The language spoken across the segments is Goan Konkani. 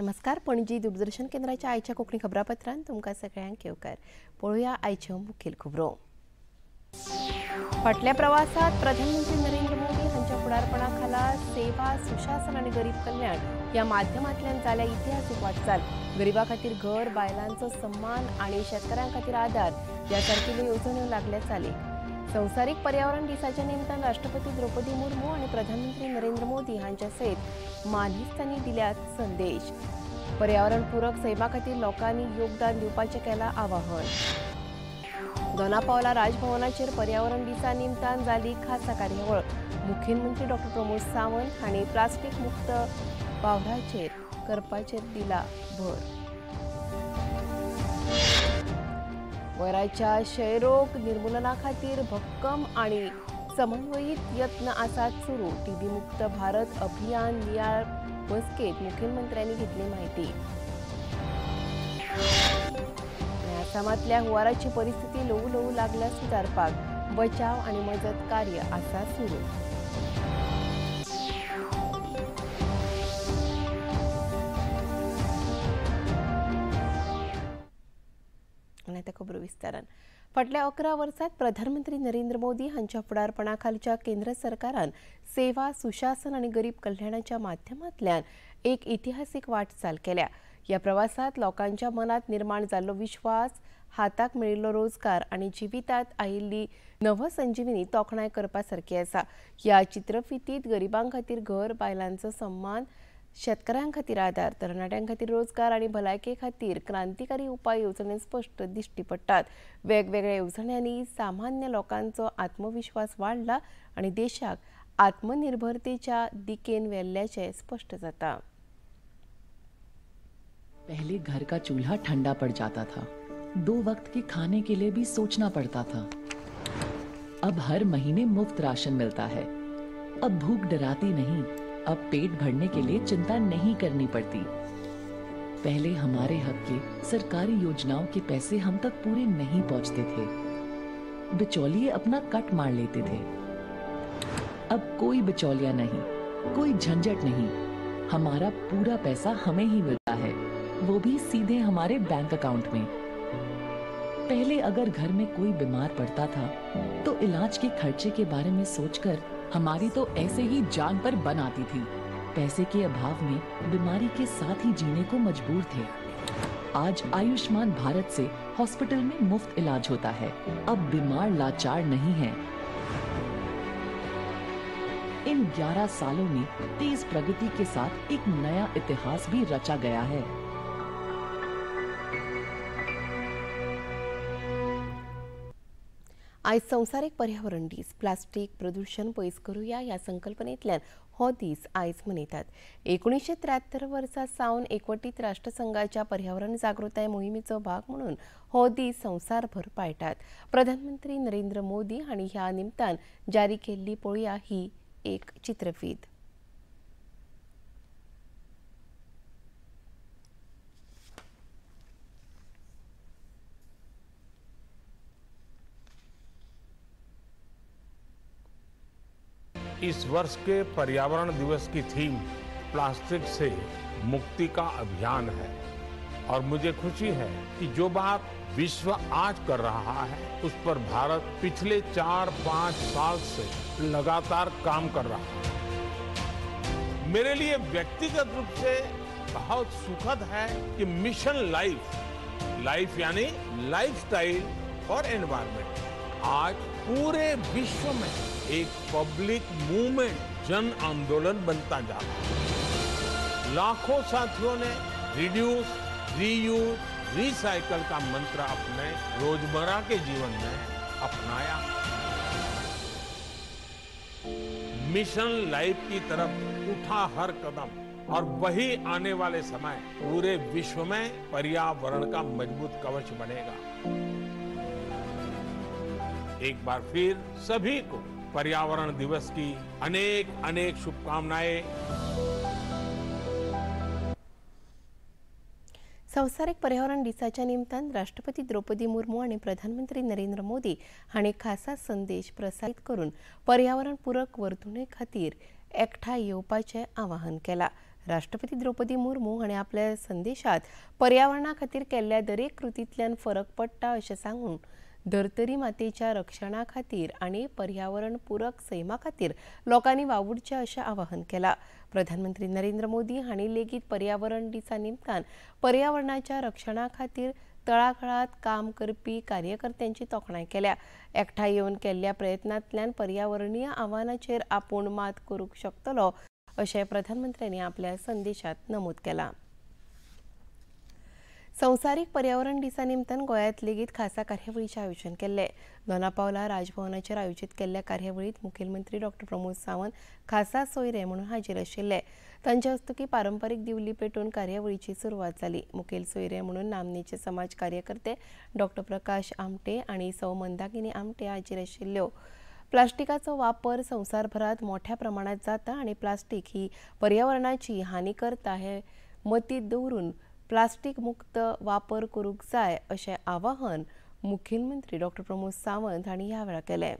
नमस्कार, पणजी दूरदर्शन केंद्राच्या आयच्या कोंकणी खबरापत्रांत तुमकां सगळ्यांक येवकार। पळोवया आयच्यो मुखेल खबरो। फाटल्या प्रवासात प्रधानमंत्री नरेंद्र मोदी हांच्या फुडारपणा खाला सेवा, सुशासन आनी गरीब कल्याण ह्या माध्यमांतल्यान जाल्या इतिहासीक वाटचाल। गरिबां खातीर घर, बायलांचो सन्मान आनी शेतकऱ्यां खातीर आदार ह्या सारकिल्ल्यो येवजण्यो लागल्या चालीक। संवसारीक पर्यावरण दिसाच्या निमतान राष्ट्रपती द्रौपदी मुर्मू आनी प्रधानमंत्री नरेंद्र मोदी हांच्या सयत मानेस्तांनी दिल्यात संदेश। पर्यावरण पूरक सैमा खातीर लोकांनी योगदान दिवपाचें केलां आवाहन। दोनापावला राजभवनाचेर पर्यावरण दिसा निमतान जाली खासा कार्यावळ। मुखेलमंत्री डॉ प्रमोद सावंत हांणी प्लास्टीक मुक्त वावराचेर करपाचेर दिला भर। वराच्या क्षयरोग निर्मूलना खातीर भक्कम आनी समन्वयीत यत्न आसात सुरू। टीबी मुक्त भारत अभियान नियाळ बसकेत मुखेलमंत्र्यांनी घेतली माहिती। आसामांतल्या हुंवाराची परिस्थिती ल्हवू ल्हवू लागल्या सुदारपाक, बचाव आनी मजत कार्य आसा सुरू। आनी आतां खबरो विस्तारान। फाटल्या 11 वर्सांत प्रधानमंत्री नरेंद्र मोदी हांच्या फुडारपणा खालच्या केंद्र सरकारान सेवा, सुशासन आनी गरीब कल्याणाच्या माध्यमांतल्यान एक इतिहासीक वाटचाल केल्या। ह्या प्रवासात लोकांच्या मनात निर्माण जाल्लो विश्वास, हाताक मेळिल्लो रोजगार आनी जिवितात आयिल्ली नवसंजीवनी तोखणाय करपा सारकी आसा। ह्या चित्रफितीत गरिबां खातीर घर, बायलांचो सन्मान, शेतकऱ्यां खातीर आदार, तरणाट्यां खातीर रोजगार आनी भलायके खातीर क्रांतिकारी उपाय येवजणे स्पश्ट दिश्टी पडटात। वेगवेगळ्या येवजण्यांनी सामान्य लोकांचो आत्मविश्वास वाडला आनी देशाक आत्मनिर्भरतेच्या दिकेन व्हेल्ल्याचें स्पश्ट जाता। पहले घर का चूल्हा ठंडा पड़ जाता था, 2 वक्त के खाने के लिए भी सोचना पड़ता था। अब हर महीने मुफ्त राशन मिलता है। अब भूख डराती नहीं, अब पेट भरने के लिए चिंता नहीं करनी पड़ती। पहले हमारे हक के सरकारी योजनाओं के पैसे हम तक पूरे नहीं पहुंचते थे, बिचौलिए अपना कट मार लेते थे। अब कोई बिचौलिया नहीं, कोई झंझट नहीं, हमारा पूरा पैसा हमें ही मिलता है, वो भी सीधे हमारे बैंक अकाउंट में। पहले अगर घर में कोई बीमार पड़ता था तो इलाज के खर्चे के बारे में सोचकर हमारी तो ऐसे ही जान पर बन आती थी। पैसे के अभाव में बीमारी के साथ ही जीने को मजबूर थे। आज आयुष्मान भारत से हॉस्पिटल में मुफ्त इलाज होता है। अब बीमार लाचार नहीं है। इन 11 सालों में तेज प्रगति के साथ एक नया इतिहास भी रचा गया है। आयज संवसारीक पर्यावरण दीस। प्लास्टीक प्रदूषण पयस करुया ह्या संकल्पनेंतल्यान हो दीस आयज मनयतात। 1973 वर्सा सावन एकवटीत राष्ट्रसंघाच्या पर्यावरण जागृताय मोहिमेचो भाग म्हणून हो दीस संवसारभर पाळटात। प्रधानमंत्री नरेंद्र मोदी हांणी ह्या निमतान जारी केल्ली पळोवया ही एक चित्रफीत। इस वर्ष के पर्यावरण दिवस की थीम प्लास्टिक से मुक्ति का अभियान है और मुझे खुशी है कि जो बात विश्व आज कर रहा है उस पर भारत पिछले 4-5 साल से लगातार काम कर रहा है। मेरे लिए व्यक्तिगत रूप से बहुत सुखद है कि मिशन लाइफ, लाइफ यानी लाइफस्टाइल और एनवायरमेंट, आज पूरे विश्व में एक पब्लिक मूवमेंट, जन आंदोलन बनता जा रहा है। लाखों साथियों ने रिड्यूस, रीयूज, रिसाइकल का मंत्र अपने रोजमर्रा के जीवन में अपनाया। मिशन लाइफ की तरफ उठा हर कदम और वही आने वाले समय पूरे विश्व में पर्यावरण का मजबूत कवच बनेगा। एक बार फिर सभी को पर्यावरण दिवस की अनेक अनेक शुभकामनाएं। संवसारीक पर्यावरण दिसाच्या निमतान राष्ट्रपती द्रौपदी मुर्मू आनी प्रधानमंत्री नरेंद्र मोदी हांणी खासा संदेश प्रसारीत करून पर्यावरण पूरक वर्तुणे खातीर एकठांय येवपाचें आवाहन केलां। राष्ट्रपती द्रौपदी मुर्मू हांणी आपल्या संदेशात पर्यावरणा खातीर केल्ल्या दरेक कृतींतल्यान फरक पडटा अशें सांगून धर्तरी मातेच्या रक्षणा खातीर आनी पर्यावरण पूरक सैमा खातीर लोकांनी वावुरचें अशें आवाहन केलां. प्रधानमंत्री नरेंद्र मोदी हांणी लेगीत पर्यावरण दिसा निमतान पर्यावरणाच्या रक्षणा खातीर तळागाळांत काम करपी कार्यकर्त्यांची तोखणाय केल्या. एकठांय येवन केल्ल्या प्रयत्नांतल्यान पर्यावरणीय आव्हानाचेर आपूण मात करूंक शकतलो अशें प्रधानमंत्र्यांनी आपल्या संदेशात नमूद केलां. संवसारीक पर्यावरण दिसा निमतान गोंयांत लेगीत खासा कार्यावळीचें आयोजन केल्लें. दोना पावला राजभवनाचेर आयोजीत केल्ल्या कार्यावळींत मुखेलमंत्री डॉ प्रमोद सावंत खासा सोयरे म्हणून हाजीर आशिल्ले. तांच्या हस्तुकीं पारंपारीक दिवली पेटोवन कार्यावळीची सुरवात जाली. मुखेल सोयरे म्हणून नामनेचे समाज कार्यकर्ते डॉ प्रकाश आमटे आनी सौ मंदाकिनी आमटे हाजीर आशिल्ल्यो. प्लास्टिकाचो वापर संवसारभरांत मोठ्या प्रमाणात जाता आनी प्लास्टीक ही पर्यावरणाची हानी करता हे मतींत दवरून प्लास्टीक मुक्त वापर करूंक जाय अशें आवाहन मुखेलमंत्री डॉ प्रमोद सावंत हांणी ह्या वेळार केलें.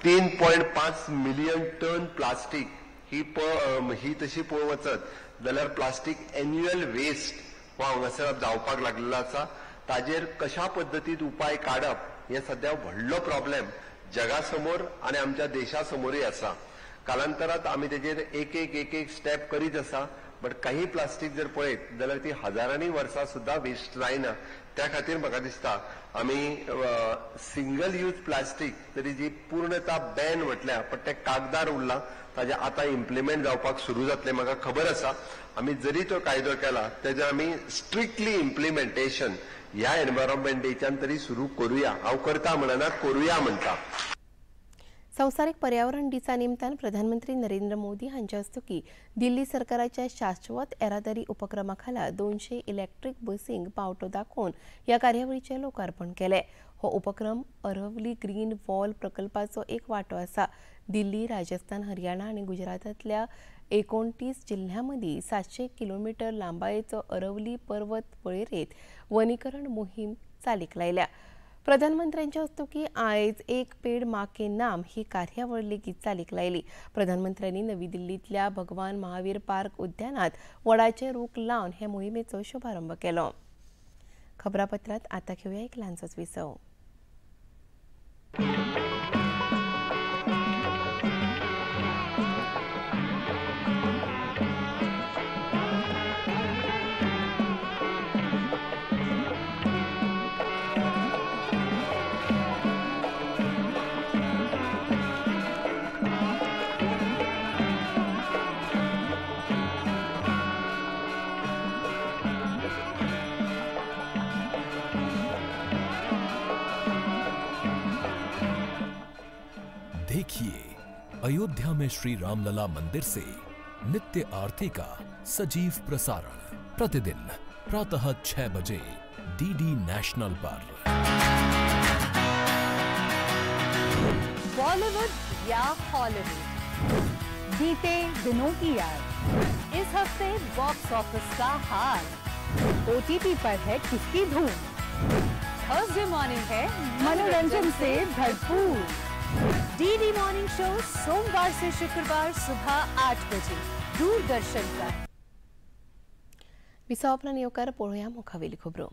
3.5 मिलियन टन प्लास्टीक ही तशी पळोवंक वचत जाल्यार प्लास्टीक एन्युअल वेस्ट हो हांगासर जावपाक लागलेलो आसा. ताजेर कशा पद्दतीन उपाय काडप हे सद्या व्हडलो प्रॉब्लेम जगा समोर आनी आमच्या देशा समोरूय आसा. कालांतरात आमी तेजेर एक एक एक एक स्टेप करीत आसा, बट काही प्लास्टीक जर पळयत जाल्यार ती हजारांनी वर्सां सुद्दां वेस्ट जायना. त्या खातीर म्हाका दिसता आमी सिंगल यूज प्लास्टीक तरी जी पूर्णता बॅन म्हटल्या, पण ते कागदार उरलां, ताजें आतां इम्प्लिमेंट जावपाक सुरू जातलें म्हाका खबर आसा. आमी जरी तो कायदो केला तेजें आमी स्ट्रिक्टली इम्प्लिमेंटेशन ह्या एनवायरमेंट डेच्यान तरी सुरू करूया. हांव करता म्हणना, करूया म्हणटा. संवसारीक पर्यावरण दिसा निमतान प्रधानमंत्री नरेंद्र मोदी हांच्या हस्तुकीं दिल्ली सरकाराच्या शाश्वत येरादारी उपक्रमा खाला 200 इलेक्ट्रीक बसींक पावटो दाखोवन ह्या कार्यावळीचें लोकार्पण केलें. हो उपक्रम अरवली ग्रीन वॉल प्रकल्पाचो एक वांटो आसा. दिल्ली, राजस्थान, हरियाणा आनी गुजरातांतल्या 29 जिल्ह्यां मदीं 700 किलोमिटर लांबायेचो अरवली पर्वत वळेरेंत वनीकरण मोहीम चालीक लायल्या. प्रधानमंत्र्यांच्या हस्तुकीं आयज एक पेड माँ के नाम ही कार्यावळ लेगीत चालीक लायली. प्रधानमंत्र्यांनी नवी दिल्लींतल्या भगवान महावीर पार्क उद्यानात वडाचे रूख लावन हे मोहिमेचो शुभारंभ केलो. खबरापत्रांत आतां घेवया एक ल्हानसोच विसव. देखिए अयोध्या में श्री रामलला मंदिर से नित्य आरती का सजीव प्रसारण प्रतिदिन प्रातः 6 बजे डीडी नेशनल पर। बॉलीवुड या हॉलीवुड, बीते दिनों की याद, इस हफ्ते बॉक्स ऑफिस का हाल, ओटीटी पर है किसकी धूम, थर्सडे मॉर्निंग है मनोरंजन से भरपूर। डीडी मॉर्निंग शो सोमवार से शुक्रवार सुबह 8 बजे दूरदर्शन पर। विसावपला येवकार पळोवया मुखावेली खबरो.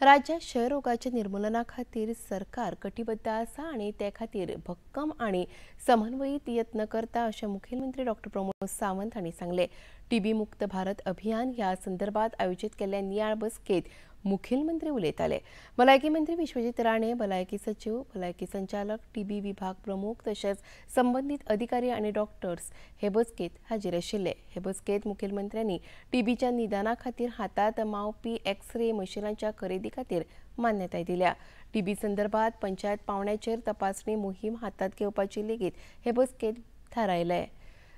राज्यात क्षयरोगाच्या निर्मूलना खातीर सरकार कटिबद्ध आसा आनी ते खातीर भक्कम आनी समन्वयीत यत्न करता अशें मुखेलमंत्री डॉ प्रमोद सावंत हांणी सांगलें. टीबी मुक्त भारत अभियान ह्या संदर्भात आयोजीत केल्ल्या नियाळ बसकेंत मुखेलमंत्री उलयताले. भलायकी मंत्री विश्वजीत राणे, भलायकी सचीव, भलायकी संचालक, टीबी विभाग प्रमुख तशेंच संबंदीत अधिकारी आनी डॉक्टर्स हे बसकेंत हाजीर आशिल्ले. हे बसकेंत मुखेलमंत्र्यांनी टीबीच्या निदाना खातीर हातांत मावपी एक्सरे मशिनाच्या खरेदी खातीर मान्यताय दिल्या. टीबी संदर्भात पंचायत पावंड्याचेर तपासणी मोहीम हातांत घेवपाची लेगीत हे बसकेंत थारायलें.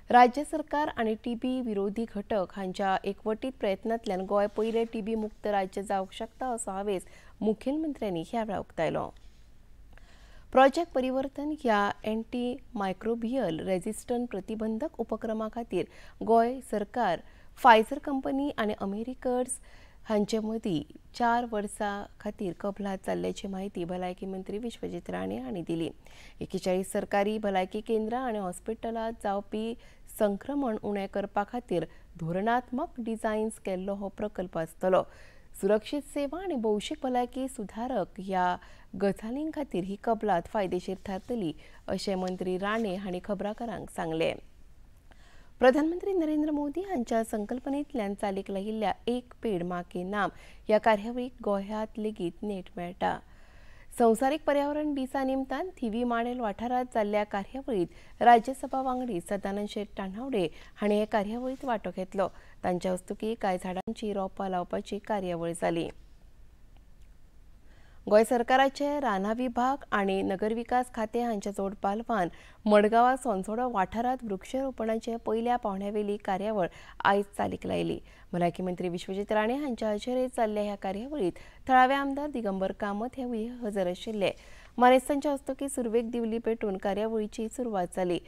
राज्य सरकार आनी टीबी विरोधी घटक हांच्या एकवटीत प्रयत्नांतल्यान गोंय पयलें टीबी मुक्त राज्य जावंक शकता असो हावेस मुखेलमंत्र्यांनी ह्या वेळार उक्तायलो. प्रोजेक्ट परिवर्तन ह्या एंटी मायक्रोबियल रेजिस्टंट प्रतिबंधक उपक्रमा खातीर गोंय सरकार फायझर कंपनी आनी अमेरिकर्स हांचे मदीं 4 वर्सां खातीर कबलात जाल्ल्याची म्हायती भलायकी मंत्री विश्वजीत राणे हांणी दिली. 41 सरकारी भलायकी केंद्रां आनी हॉस्पिटलांत जावपी संक्रमण उणें करपा खातीर धोरणात्मक डिझायन्स केल्लो हो प्रकल्प आसतलो. सुरक्षीत सेवा आनी भौशीक भलायकी सुधारक ह्या गजालीं खातीर ही कबलात फायदेशीर थारतली अशें मंत्री राणे हांणी खबराकारांक सांगलें. प्रधानमंत्री नरेंद्र मोदी हांच्या संकल्पनेंतल्यान चालीक लायिल्ल्या एक पेड माँ के नाम ह्या कार्यावळीक गोंयांत लेगीत नेट मेळटा. संवसारीक पर्यावरण दिसा निमतान थिवी माडेल वाठारांत जाल्ल्या कार्यावळींत राज्यसभा वांगडी सदानंद शेट तानावडे हांणी हे कार्यावळींत वांटो घेतलो. तांच्या हस्तुकीं कांय झाडांची रोपां लावपाची कार्यावळ जाली. गोंय सरकाराचे रानां विभाग आनी नगरविकास खातें हांच्या जोड पालवान मडगांवां सोनसोडो वाठारांत वृक्षारोपणाचे पयल्या पावंड्यावेली कार्यावळ आयज चालीक लायली. भलायकी मंत्री विश्वजीत राणे हांच्या हजेरेंत जाल्ल्या ह्या कार्यावळींत थळावे आमदार दिगंबर कामत हेवूय हजर आशिल्ले. मानेस्तांच्या हस्तुकीं सुरवेक दिवली पेटून कार्यावळीची सुरवात जाली.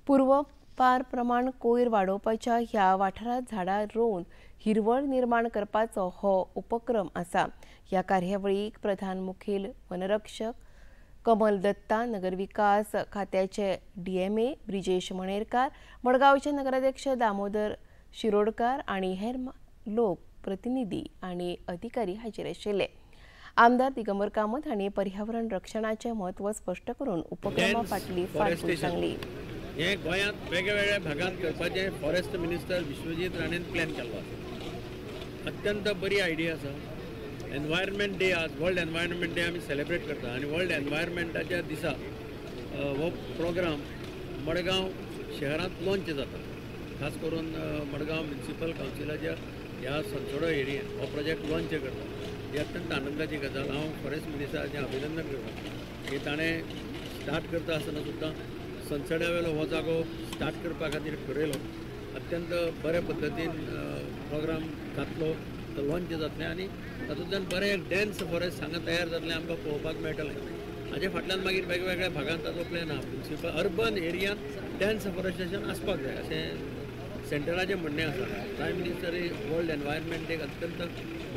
पूर्वपार प्रमाण कोयर वाडोवपाच्या ह्या वाठारांत झाडां रोवन हिरवळ निर्माण करपाचो हो उपक्रम आसा. ह्या कार्यावळीक प्रधान मुखेल वनरक्षक कमल दत्ता, नगरविकास खात्याचे डीएमए ब्रिजेश मणेरकार, मडगांवचे नगराध्यक्ष दामोदर शिरोडकार आनी हेर लोक प्रतिनिधी आनी अधिकारी हाजीर आशिल्ले. आमदार दिगंबर कामत हांणी पर्यावरण रक्षणाचें म्हत्व स्पश्ट करून उपक्रमा फाटली फाटभूंय सांगली. हे गोंयांत वेगवेगळ्या भागांत करपाचें फॉरेस्ट मिनिस्टर विश्वजीत राणेन प्लॅन केल्लो आसा. अत्यंत बरी आयडिया आसा. एनवायरमेंट डे आज वर्ल्ड एनवायरमेंट डे आमी सेलिब्रेट करता आनी वर्ल्ड एनवायरमेंटाच्या दिसा हो प्रोग्राम मडगांव शहरांत लॉन्च जाता. खास करून मडगांव म्युनिसिपल कावन्सिलाच्या ह्या सनसोडो एरियेन हो प्रोजेक्ट लॉन्च करता. ही अत्यंत आनंदाची गजाल. हांव फॉरेस्ट मिनिस्टराचें अभिनंदन करता की ताणें स्टार्ट करता आसतना सुद्दां सनसड्या वेलो हो जागो स्टार्ट करपा खातीर ठरयलो. अत्यंत बऱ्या पद्दतीन प्रोग्राम जातलो, तो लॉन्च जातलें आनी तातूंतल्यान बरें एक डेन्स फॉरेस्ट हांगा तयार जातलें आमकां पळोवपाक मेळटलें. हाजे फाटल्यान मागीर वेगवेगळ्या भागांत ताचो प्लॅन आहा. म्युनिसिपल अर्बन एरियांत डेन्स फॉरेस्टेशन आसपाक जाय अशें सेंटराचें म्हणणें आसा. प्रायम मिनिस्टर वर्ल्ड एनवायरमेंट एक अत्यंत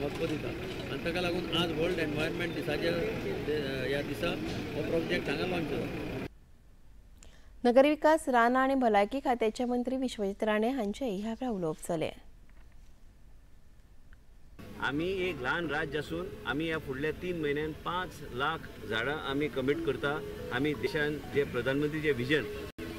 म्हत्व दिता आनी ताका लागून आज वर्ल्ड एनवायरमेंट दिसाच्या ह्या दिसा हो प्रोजेक्ट हांगा लॉन्च जाता. नगरविकास, रानां आनी भलायकी खात्याचे मंत्री विश्वजीत राणे हांचे ह्या वेळार उलोवप जालें. आमी एक ल्हान राज्य आसून आमी ह्या फुडल्या 3 म्हयन्यान 5 लाख झाडां आमी कमीट करता. आमी देशान जे प्रधानमंत्रीचे विजन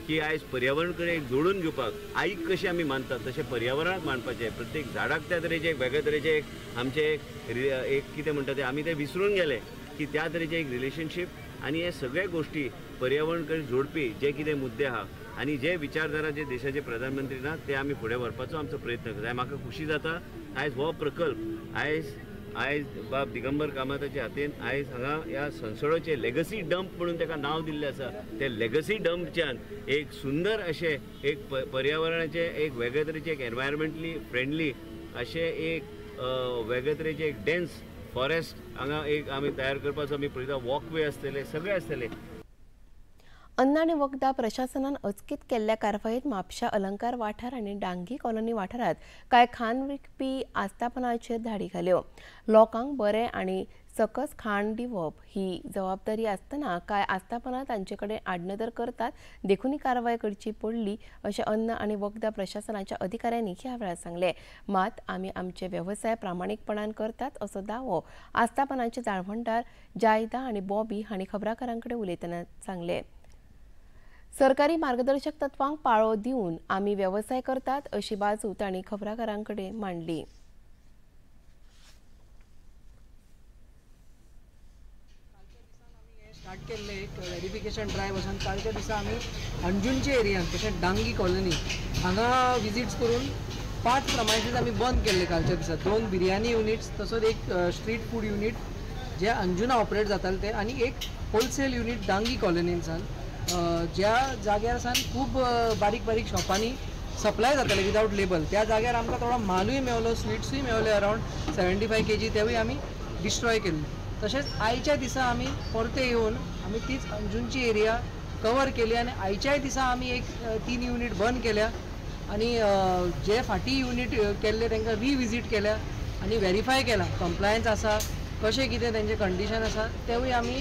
की आयज पर्यावरण कडेन एक जोडून घेवपाक आईक कशें आमी मानतात तशें पर्यावरणाक मानपाचें, प्रत्येक झाडाक त्या तरेचें एक वेगळे तरेचें एक आमचें एक कितें म्हणटा तें आमी तें विसरून गेले की त्या तरेचें एक रिलेशनशीप आनी हे सगळे गोश्टी पर्यावरण कडेन जोडपी जे कितें मुद्दे आहा आनी जे विचारधारा जे देशाचे प्रधानमंत्री ना ते आमी फुडें व्हरपाचो आमचो प्रयत्न करता. म्हाका खुशी जाता आयज हो प्रकल्प आयज आयज बाब दिगंबर कामताच्या हातीन आयज हांगा ह्या सनसोडोचे लेगसी डंप म्हणून ताका नांव दिल्लें आसा. ते लेगसी डंपच्यान एक सुंदर अशें एक पर्यावरणाचें एक वेगळे तरेचें एक एनवायरमेंटली फ्रेंडली अशें एक वेगळे तरेचें एक डेन्स फॉरेस्ट हांगा एक आमी तयार करपाचो आमी पळयता. वॉकवे आसतले, सगळे आसतले. अन्न आनी वखदां प्रशासनान अचकीत केल्ल्या कारवायेंत म्हापशा अलंकार वाठार आनी डांगी कॉलनी वाठारांत कांय खाण विकपी आस्थापनाचेर धाडी घाल्यो. लोकांक बरें आनी सकस खाण दिवप ही जबाबदारी आसतना कांय आस्थापनां तांचे कडेन आडनदर करतात, देखून ही कारवाय करची पडली अशें अन्न आनी वखदां प्रशासनाच्या अधिकाऱ्यांनी ह्या वेळार सांगलें. मात आमी आमचे वेवसाय प्रामाणीकपणान करतात असो दावो आस्थापनाचे जाळवणदार जायदा आनी बॉबी हांणी खबराकारां कडेन उलयतना सांगलें. सरकारी मार्गदर्शक तत्वांक पाळो दिवन आमी वेवसाय करतात अशी बाजू तांणी खबराकारां कडेन मांडली. स्टार्ट केल्ले एक व्हेरिफिकेशन ड्रायव्ह वचून कालच्या दिसा आमी अंजुनचे एरियांत तशेंच डांगी कॉलनी हांगा विजिट्स करून 5 प्रमायसीस आमी बंद केल्ले कालच्या दिसा. 2 बिर्याणी युनिट्स, तसोच एक स्ट्रीट फूड युनिट जे अंजुना ऑपरेट जाताले ते, आनी एक होलसेल युनिट डांगी कॉलनीन सान, ज्या जाग्यार सान खूब बारीक बारीक शॉपांनी सप्लाय जाताले विदावट लेबल, त्या जाग्यार आमकां थोडो मालूय मेवलो, स्विट्सूय मेवले अरावंड 75 kg, तेवूय आमी डिस्ट्रॉय केल्ले. तशेंच आयच्या दिसा आमी परते येवन आमी तीच अंजुनची एरिया कवर केली आनी आयच्याय दिसा आमी एक 3 युनिट बंद केल्या आनी जे फाटीं युनिट केल्ले तांकां रिविजीट केल्या. आनी व्हेरीफाय केलां कंप्लायन्स आसा कशें कितें तेंचें कंडिशन आसा तेवूय आमी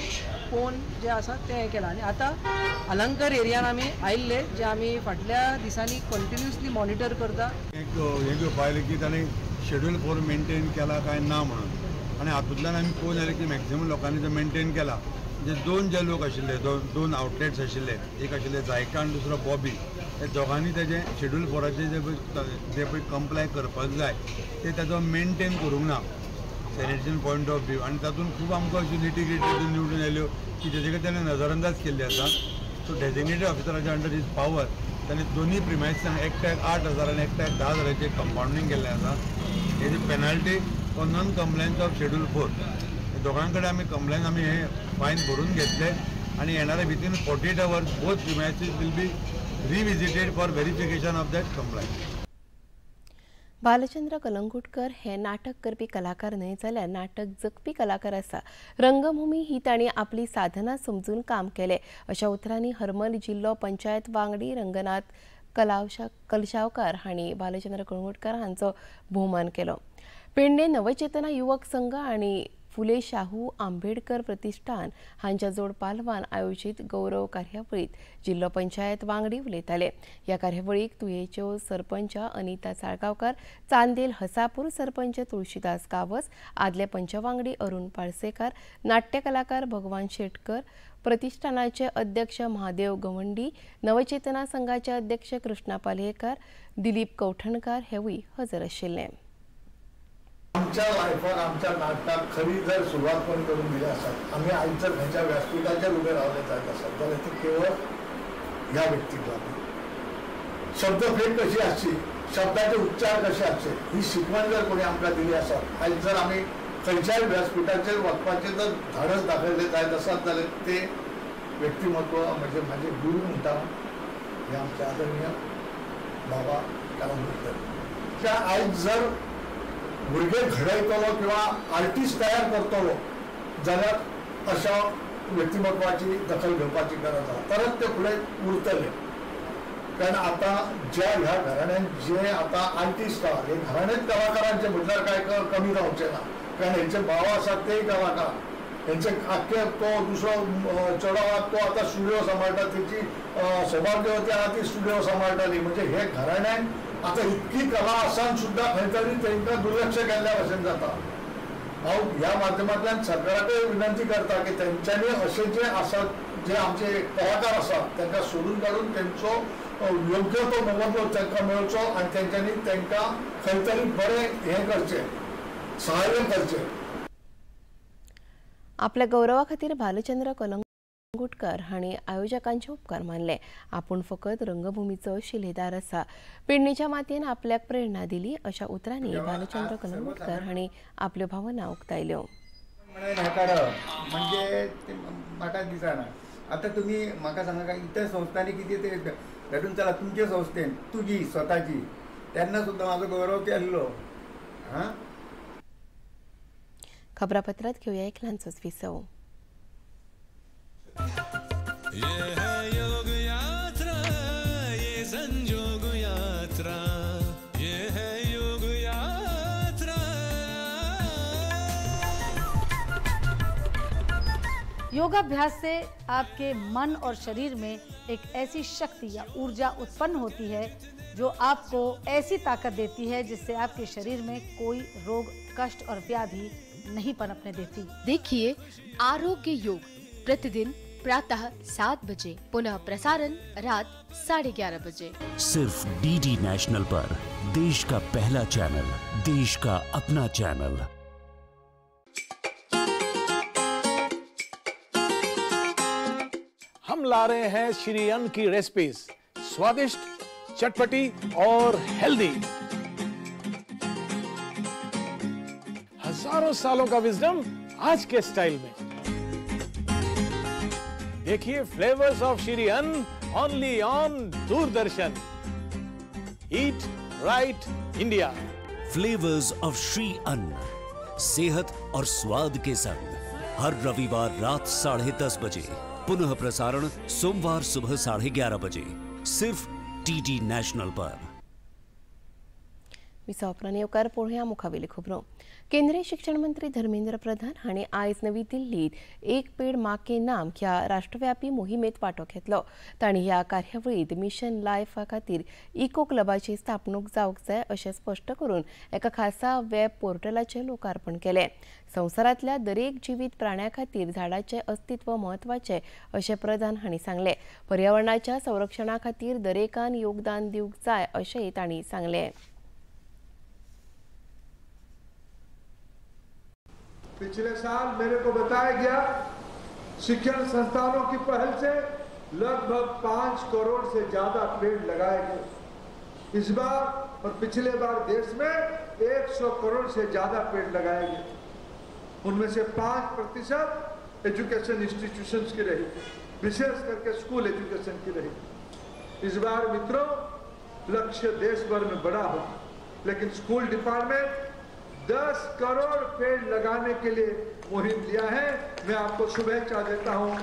पळोवन जें आसा तें हें केलां. आनी आतां अलंकार एरियान आमी आयिल्ले जे आमी फाटल्या दिसांनी कंटिन्युअसली मॉनिटर करता. एक हें घेवपा आयलें की ताणें शेड्यूल 4 मेनटेन केला काय ना म्हणून, आनी हातूंतल्यान आमी पळोवन आयलें की मॅक्झिमम लोकांनी तो मेनटेन केला. म्हणजे दोन जे लोक आशिल्ले, दोन आवटलेट्स आशिल्ले, एक आशिल्ले जायका आनी दुसरो बॉबी, हे दोगांनी तेजें शेड्यूल 4 जे पळय कंप्लाय करपाक जाय ते ताजो मेनटेन करूंक ना सॅनिटेशन पॉयंट ऑफ व्यू. आनी तातूंत खूब आमकां अश्यो निटिग्रिटी निवडून आयल्यो की तेजे कडेन ताणें नजरअंदाज केल्ली आसा. सो डेजिग्नेटेड ऑफिसराच्या अंडर his power ताणें दोनूय प्रिमायसांक एकट्याक 8,000 आनी एकट्याक 10,000 कंपावंडींग केल्लें आसा. हेजी penalty for non compliance of schedule 4 दोगां कडेन आमी कंप्लायन्स आमी हे फायन भरून घेतले आनी येणारे within 48 hours both premises will be revisited for verification of that compliance. Bhalchandra Kalangutkar हे नाटक करपी कलाकार न्हय जाल्यार नाटक जगपी कलाकार आसा. रंगभूमी ही तांणी आपली साधना समजून काम केलें अशा उतरांनी हरमल जिल्लो पंचायत वांगडी रंगनाथ कलशावकार हांणी भालचंद्र कलंगुटकर हांचो भोवमान केलो. पेडणे नवचेतना युवक संघ आनी फुले शाहू आंबेडकर प्रतिष्ठान हांच्या जोड पालवान आयोजीत गौरव कार्यावळीत जिल्लो पंचायत वांगडी उलयताले. ह्या कार्यावळीक तुयेच्यो सरपंच अनिता साळगांवकार, चांदेल हसापूर सरपंच तुळशीदास गावस, आदले पंचवांगडी अरुण पाळसेकार, नाट्य कलाकार भगवान शेटकर, प्रतिष्ठानाचे अध्यक्ष महादेव गवंडी, नवचेतना संघाचे अध्यक्ष कृष्णा पालयेकर, दिलीप कवठणकार हेवूय हजर आशिल्ले. आमच्या लायफाक आमच्या नाटकाक खरी जर सुरवात कोण करून दिली आसत, आमी आयज जर खंयच्या व्यासपीठाचेर उबे रावले जायत आसत जाल्यार ते केवळ ह्या व्यक्तीक लागून. शब्दफेक कशी आसची, शब्दाचे उच्चार कशे आसचे ही शिकवण जर कोणी आमकां दिली आसत, आयज जर आमी खंयच्याय व्यासपीठाचेर वचपाचें जर धाडस दाखयलें जायत आसत जाल्यार ते व्यक्तिमत्व म्हणजे म्हाजे गुरू म्हणटा हे आमचे आदरणीय बाबा कलंगूटकर. त्या आयज जर भुरगे घडयतलो किंवा आर्टिस्ट तयार करतलो जाल्यार अशा व्यक्तिमत्वाची दखल घेवपाची गरज आसा, तरच ते फुडें उरतले. कारण आतां ज्या ह्या घराण्यांत जे आतां आर्टिस्ट आहा हे घराण्यांत कलाकारांचे म्हटल्यार काय कमी जावचें ना, कारण हेंचे भाव आसात तेय कलाकार, हेंचे आख्खे तो दुसरो चेडो आहा तो आतां स्टुडियो सांबाळटा, तेची सौभाग्यवती आहा ती स्टुडियो सांबाळटाली. म्हणजे हे घराण्यांत आतां इतकी कला आसान सुद्दां खंय तरी तांकां दुर्लक्ष केल्ल्या भशेन जाता. हांव ह्या माध्यमांतल्यान सरकाराकय विनंती करता की तेंच्यांनी अशे जे आसात जे आमचे कलाकार आसात तांकां सोदून काडून तेंचो योग्य तो मोबदलो तांकां मेळचो आनी तेंच्यांनी तांकां खंय तरी बरें हें करचें, सहाय्य करचें. आपल्या गौरवा खातीर भालचंद्र कलंगूटकर हांणी आयोजकांचे उपकार मानले. आपूण फकत रंगभूमीचो शिलेदार आसा, पेडणेच्या मातयेन आपल्याक प्रेरणा दिली अशा उतरांनी भालचंद्र कलंगूटकर हांणी आपल्यो भावना उक्तायल्यो. म्हणजे म्हाका दिसना आतां तुमी म्हाका सांगा इतर संस्थांनी कितें ते धाडून चला तुमचे संस्थेन तुजी स्वताची तेन्ना सुद्दां म्हाजो गौरव केल्लो. हां, खबरापत्रात घेऊया एक ल्हानसोच विसव. ये है योग यात्रा, ये संजोग यात्रा, ये है योग यात्रा. योगाभ्यास से आपके मन और शरीर में एक ऐसी शक्ति या ऊर्जा उत्पन्न होती है जो आपको ऐसी ताकत देती है जिससे आपके शरीर में कोई रोग, कष्ट और व्याधि नहीं पनपने देती। देखिए आरोग्य योग प्रतिदिन प्रातः 7 बजे, पुनः प्रसारण रात 11:30 बजे, सिर्फ डीडी नेशनल पर। देश का पहला चैनल, देश का अपना चैनल। हम ला रहे हैं श्री अन्न की रेसिपीज, स्वादिष्ट, चटपटी और हेल्दी। हजारों सालों का विजडम आज के स्टाइल में। देखिए flavours of Shri Anna only on Doordarshan. Eat right India. Flavours of Shri Anna, सेहत और स्वाद के संग, हर रविवार रात 10:30 बजे, पुनः प्रसारण सोमवार सुबह 11:30 बजे, सिर्फ डीडी नेशनल पर। विसा उपरांत येवकार पळोवया मुखावेली खबरो. केंद्रीय शिक्षण मंत्री धर्मेंद्र प्रधान हांणी आयज नवी दिल्लीत एक पेड माँ के नाम ह्या राष्ट्रव्यापी मोहिमेत वांटो घेतलो. तांणी ह्या कार्यावळींत मिशन लायफा खातीर इको क्लबाची स्थापणूक जावंक जाय अशें स्पश्ट करून एका खासा वेब पोर्टलाचें लोकार्पण केलें. संवसारांतल्या दरेक जिवीत प्राण्या खातीर झाडाचें अस्तित्व म्हत्वाचें अशें प्रधान हांणी सांगलें. पर्यावरणाच्या संरक्षणा खातीर दरेकान योगदान दिवंक जाय अशेंय तांणी सांगलें. पिछले साल मेरे को बताया गया शिक्षण संस्थानों की पहल से लगभग 5 करोड़ से ज्यादा पेड़ लगाए गए। इस बार और पिछले बार देश में 100 करोड़ से ज्यादा पेड़ लगाए गए। उनमें से 5% एजुकेशन इंस्टीट्यूशंस की रही, विशेष करके स्कूल एजुकेशन की रही। इस बार मित्रों लक्ष्य देश भर में बड़ा हो, लेकिन स्कूल डिपार्टमेंट 10 करोड़ पेड़ लगाने के लिए मुहिम लिया है। मैं आपको शुभेच्छा देता हूं।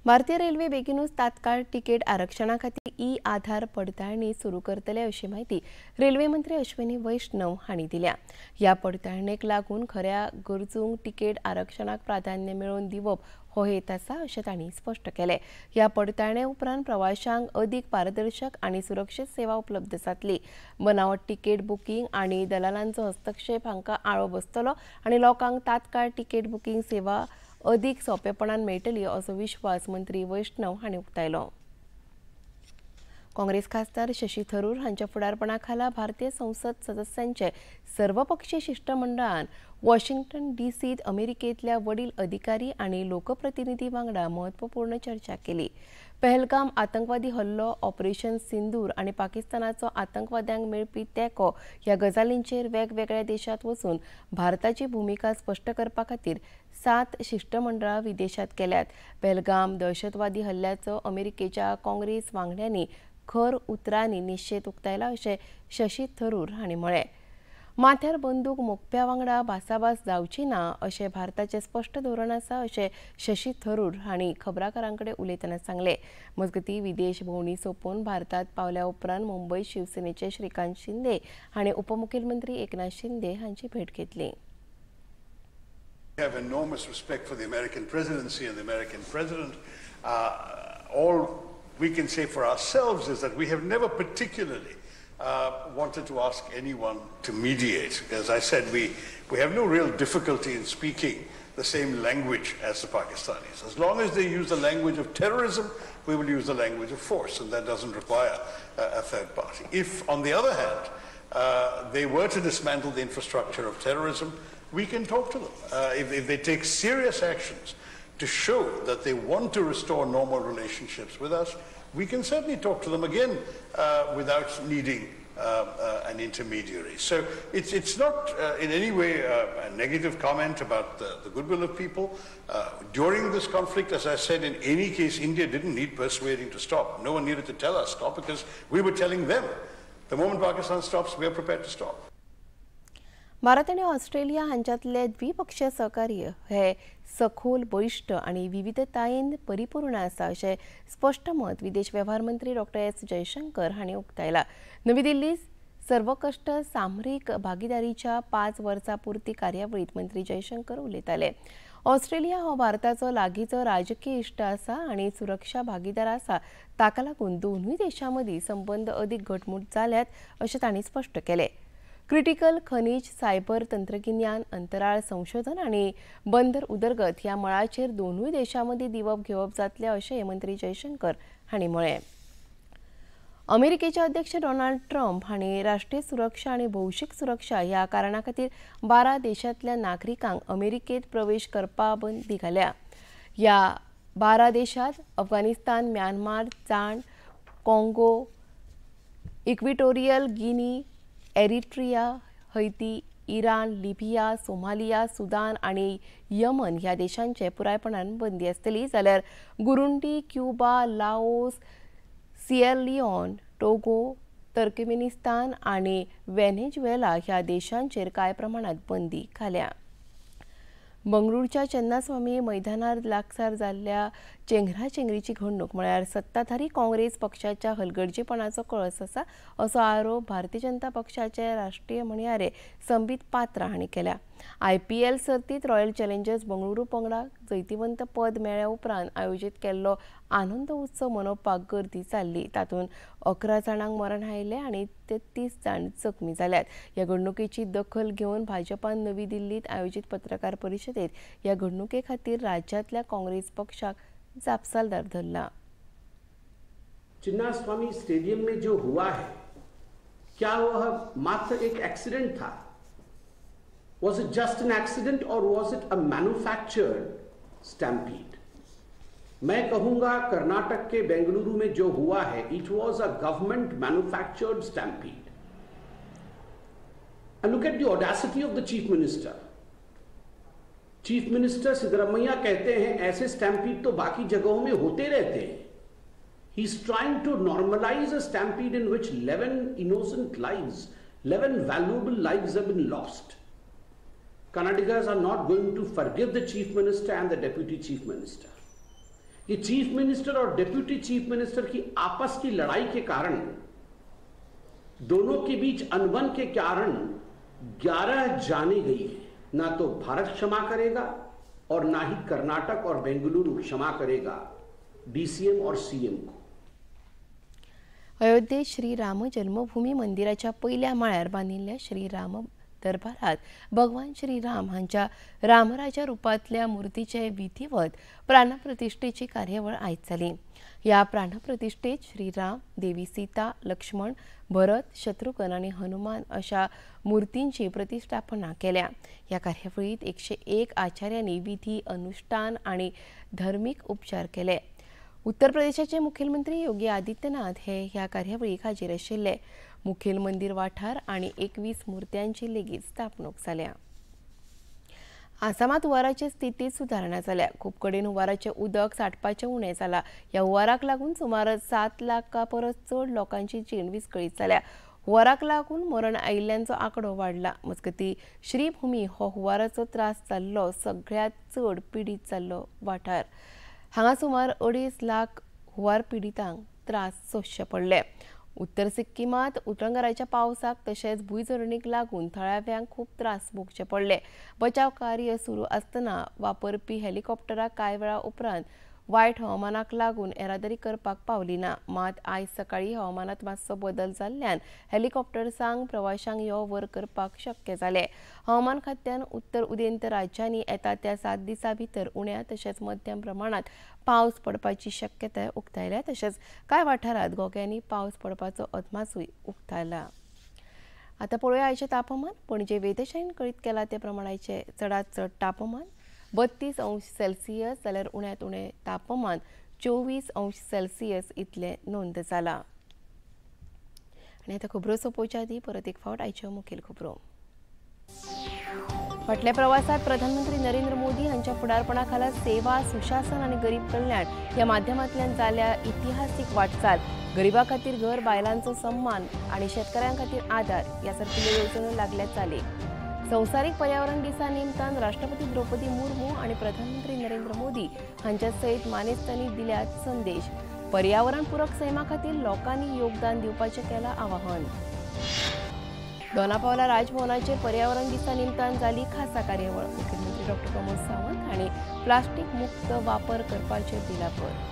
भारतीय रेल्वे बेगीनूच तात्काळ तिकेट आरक्षणा खातीर ई आधार पडताळणी सुरू करतले अशी माहिती रेल्वे मंत्री अश्विनी वैष्णव हांणी दिल्या. ह्या पडताळणेक लागून खऱ्या गरजूंक तिकेट आरक्षणाक प्राधान्य मेळोवन दिवप हो हेत आसा अशें तांणी स्पश्ट केलें. ह्या पडताळणे उपरांत प्रवाशांक अदीक पारदर्शक आनी सुरक्षीत सेवा उपलब्ध जातली. बनावट तिकेट बुकींग आनी दलालांचो हस्तक्षेप हांकां आळो बसतलो आनी लोकांक तात्काळ तिकेट बुकींग सेवा अदीक सोंपेपणान मेळटली असो विश्वास मंत्री वैष्णव हांणी उक्तायलो. काँग्रेस खासदार शशी थरूर हांच्या फुडारपणा खाला भारतीय संसद सदस्यांचे सर्वपक्षीय शिष्टमंडळान वॉशिंग्टन डीसीत अमेरिकेंतल्या वडील अधिकारी आनी लोकप्रतिनिधी वांगडा म्हत्वपूर्ण चर्चा केली. पहलगाम आतंकवादी हल्लो, ऑपरेशन सिंदूर आनी पाकिस्तानाचो आतंकवाद्यांक मेळपी तेंको ह्या गजालींचेर वेगवेगळ्या देशांत वचून भारताची भुमिका स्पश्ट करपा खातीर 7 शिष्टमंडळां विदेशांत केल्यात. पहलगाम दहशतवादी हल्ल्याचो अमेरिकेच्या काँग्रेस वांगड्यांनी खर उतरांनी निशेध उक्तायला अशें शशी थरूर हांणी म्हळें. माथ्यार बंदूक मोखप्या वांगडा भासाभास जावची ना अशें भारताचें स्पश्ट धोरण आसा अशें शशी थरूर हांणी खबराकारां कडेन उलयतना सांगलें. मजगतीं विदेश भोंवडी सोंपोवन भारतांत पावल्या उपरांत मुंबय शिवसेनेचे श्रीकांत शिंदे हांणी उपमुखेलमंत्री एकनाथ शिंदे हांची भेट घेतली. We have enormous respect for the American presidency and the American president. All we can say for ourselves is that we have never particularly wanted to ask anyone to mediate. As I said, we have no real difficulty in speaking the same language as the Pakistanis. As long as they use the language of terrorism, we will use the language of force, and that doesn't require a third party. If, on the other hand, they were to dismantle the infrastructure of terrorism, we can talk to them. If they take serious actions to show that they want to restore normal relationships with us, we can certainly talk to them again without needing an intermediary. So it's not in any way a negative comment about the goodwill of people. During this conflict, as I said, in any case, India didn't need persuading to stop. No one needed to tell us stop because we were telling them. The moment Pakistan stops, we are prepared to stop. Bharat आनी ऑस्ट्रेलिया हांच्यांतले द्विपक्षीय सहकार्य हे सखोल, बळिश्ट आनी विविधतायेन परिपूर्ण आसा अशें स्पश्ट मत विदेश वेव्हार मंत्री डॉ. एस जयशंकर हांणी उक्तायलां. नवी दिल्लीत सर्वकश्ट सामरीक भागीदारीच्या 5 वर्सां पुर्ती कार्यावळींत मंत्री जयशंकर उलयताले. ऑस्ट्रेलिया हो भारताचो लागींचो राजकीय इश्ट आसा आनी सुरक्षा भागीदार आसा, ताका लागून दोनूय देशां मदीं संबंद अदीक घटमूट जाल्यात अशें तांणी स्पश्ट केलें. क्रिटिकल खनीज, सायबर तंत्रगिन्यान, अंतराळ संशोधन आनी बंदर उदरगत ह्या मळाचेर दोनूय देशां मदीं दिवप घेवप जातलें अशें मंत्री जयशंकर हांणी म्हळें. अमेरिकेचे अध्यक्ष डोनाल्ड ट्रम्प हांणी राष्ट्रीय सुरक्षा आनी भौशीक सुरक्षा ह्या कारणा खातीर 12 देशांतल्या नागरिकांक अमेरिकेंत प्रवेश करपा बंदी घाल्या. ह्या 12 देशांत Afghanistan, Myanmar, Chad, Congo, Equatorial Guinea, Eritrea, Haiti, Iran, Libya, Somalia, Sudan आनी यमन ह्या देशांचे पुरायपणान बंदी आसतली, जाल्यार Burundi, Cuba, Laos, Sierra Leone, Togo, Turkmenistan आनी व्हेनेझुएला ह्या देशांचेर कांय प्रमाणात बंदी घाल्या. बंगळुरूच्या चन्नास्वामी मैदानार लागसार जाल्ल्या चेंगराचेंगरीची घडणूक म्हळ्यार सत्ताधारी काँग्रेस पक्षाच्या हलगर्जीपणाचो कळस आसा असो आरोप भारतीय जनता पक्षाचे राष्ट्रीय म्हणयारे संबित पात्रा हांणी केल्या. IPL सर्तीत रॉयल चॅलेंजर्स बंगळुरू पंगडाक जैतिवंत पद मेळ्ळ्या उपरांत आयोजीत केल्लो आनंद उत्सव मनोवपाक गर्दी जाल्ली. तातूंत 11 जाणांक मरण आयलें आनी 33 जाण जखमी जाल्यात. ह्या घडणुकेची दखल घेवन भाजपान नवी दिल्लीत आयोजीत पत्रकार परिशदेत ह्या घडणुके खातीर राज्यांतल्या काँग्रेस पक्षाक जापसालदार धरला. चिन्नास्वामी स्टेडियम में जो हुआ है, क्या वह मात्र एक एक्सीडेंट था? Was it just an accident or was it a manufactured stampede? मैं कहूंगा कर्नाटक के बेंगलुरु में जो हुआ है, it was a government manufactured stampede. And look at the audacity of the chief minister. Chief minister Siddaramaiah कहते हैं ऐसे स्टैम्पीड तो बाकी जगहों में होते रहते हैं. He is trying to normalize a stampede in which 11 innocent lives, 11 valuable lives have been lost. Kannadigas are not going to forgive the chief minister and the deputy chief minister. ये चीफ मिनिस्टर और डेप्यूटी चीफ मिनिस्टर की आपस की लड़ाई के कारण, दोनों के बीच अनबन के कारण 11 जाने गई है. ना तो भारत क्षमा करेगा और ना ही कर्नाटक और बेंगलुरु क्षमा करेगा डीसीएम और सीएम को. अयोध्येत श्री राम जन्मभूमी मंदिराच्या पयल्या माळ्यार बांदिल्ल्या श्री राम दरबारात भगवान श्री राम हांच्या रामराजा रूपांतल्या मूर्तीचे विधिवत प्राणप्रतिष्ठेची कार्यावळ आयज जाली. ह्या प्राणप्रतिष्ठेत श्रीराम, देवी सीता, लक्ष्मण, भरत, शत्रुघ्न आनी हनुमान अशा मूर्तींची प्रतिष्ठापना केल्या. ह्या कार्यावळीत 101 आचार्यांनी विधी अनुष्ठान आनी धर्मीक उपचार केले. उत्तर प्रदेशाचे मुखेलमंत्री योगी आदित्यनाथ हे ह्या कार्यावळीक हाजीर आशिल्ले. मुखेल मंदिर वाठार आनी 21 मूर्त्यांची लेगीत स्थापणूक जाल्या. आसामात हुंवाराचे स्थितीत सुदारणा जाल्या. खूब कडेन हुंवाराचें उदक सांठपाचें उणें जालां. ह्या हुंवाराक लागून सुमार 7 लाखां परस चड लोकांची जीण विस्कळीत जाल्या. हुंवाराक लागून मरण आयिल्ल्यांचो आंकडो वाडला. मजगतीं श्रीभूमी हो हुंवाराचो त्रास जाल्लो सगळ्यांत चड पिडीत जाल्लो वाठार. हांगा सुमार 2.5 लाख हुंवार पिडितांक त्रास सोंसचे पडले. उत्तर सिक्किमात उटंगाराच्या पावसाक तशेंच भूंयझरणीक लागून थळाव्यांक खूब त्रास भोगचे पडले. बचाव कार्य सुरू आसतना वापरपी हेलिकॉप्टराक कांय वेळा उपरांत वायट हवामानाक लागून येरादारी करपाक पावली ना. मात आयज सकाळीं हवामानात मातसो बदल जाल्ल्यान हेलिकॉप्टर्सांक प्रवाशांक यो व्हर करपाक शक्य जालें. हवामान खात्यान उत्तर उदेंत राज्यांनी येता त्या 7 दिसां भितर उण्या तशेंच मध्यम प्रमाणात पावस पडपाची शक्यताय उक्तायल्या. तशेंच कांय वाठारांत घोग्यांनी पावस पडपाचो अदमासूय उक्तायला. आतां पळोवया आयचें तापमान. पणजे वेधशाळेन कळीत केलां ते प्रमाणाचें चडांत चड तापमान 32 अंश सेल्सियस जाल्यार उण्यांत उणें तापमान 24 अंश सेल्सियस इतलें नोंद जालां. आनी आतां खबरो सोंपोवच्या आदीं परत एक फावट आयच्यो मुखेल खबरो. फाटल्या प्रवासात प्रधानमंत्री नरेंद्र मोदी हांच्या फुडारपणा खाला सेवा, सुशासन आनी गरीब कल्याण ह्या माध्यमांतल्यान जाल्या इतिहासीक वाटचाल. गरिबां खातीर घर, बायलांचो सन्मान आनी शेतकऱ्यां खातीर आदार ह्या सारकिल्ल्यो येवजण्यो लागल्या चालीक. संवसारीक पर्यावरण दिसा निमतान राष्ट्रपती द्रौपदी मुर्मू आनी प्रधानमंत्री नरेंद्र मोदी हांच्या सयत मानेस्तांनी दिल्यात संदेश. पर्यावरण पूरक सैमा खातीर लोकांनी योगदान दिवपाचें केलां आवाहन. दोनापावला राजभवनाचेर पर्यावरण दिसा निमतान जाली खासा कार्यावळ. मुख्यमंत्री डॉ प्रमोद सावंत हांणी प्लास्टीक मुक्त वापर करपाचेर दिला भर.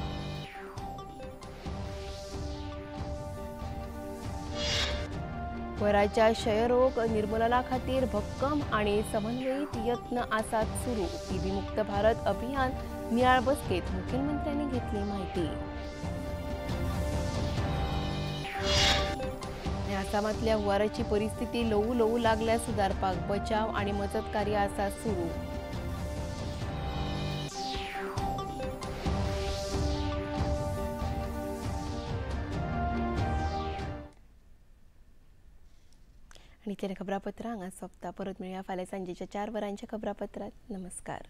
गोंयच्या क्षयरोग निर्मूलना खातीर भक्कम आनी समन्वयीत यत्न आसात सुरू. टीबी मुक्त भारत अभियान नियाळ बसकेत मुखेलमंत्र्यांनी घेतली म्हायती. आसामांतल्या हुंवाराची परिस्थिती ल्हवू ल्हवू लागल्या सुदारपाक. बचाव आनी मजत कार्य आसा सुरू. आनी इतलें खबरापत्रां हांगा सोंपता. परत मेळया फाल्यां सांजेच्या 4 वरांच्या खबरापत्रांत. नमस्कार.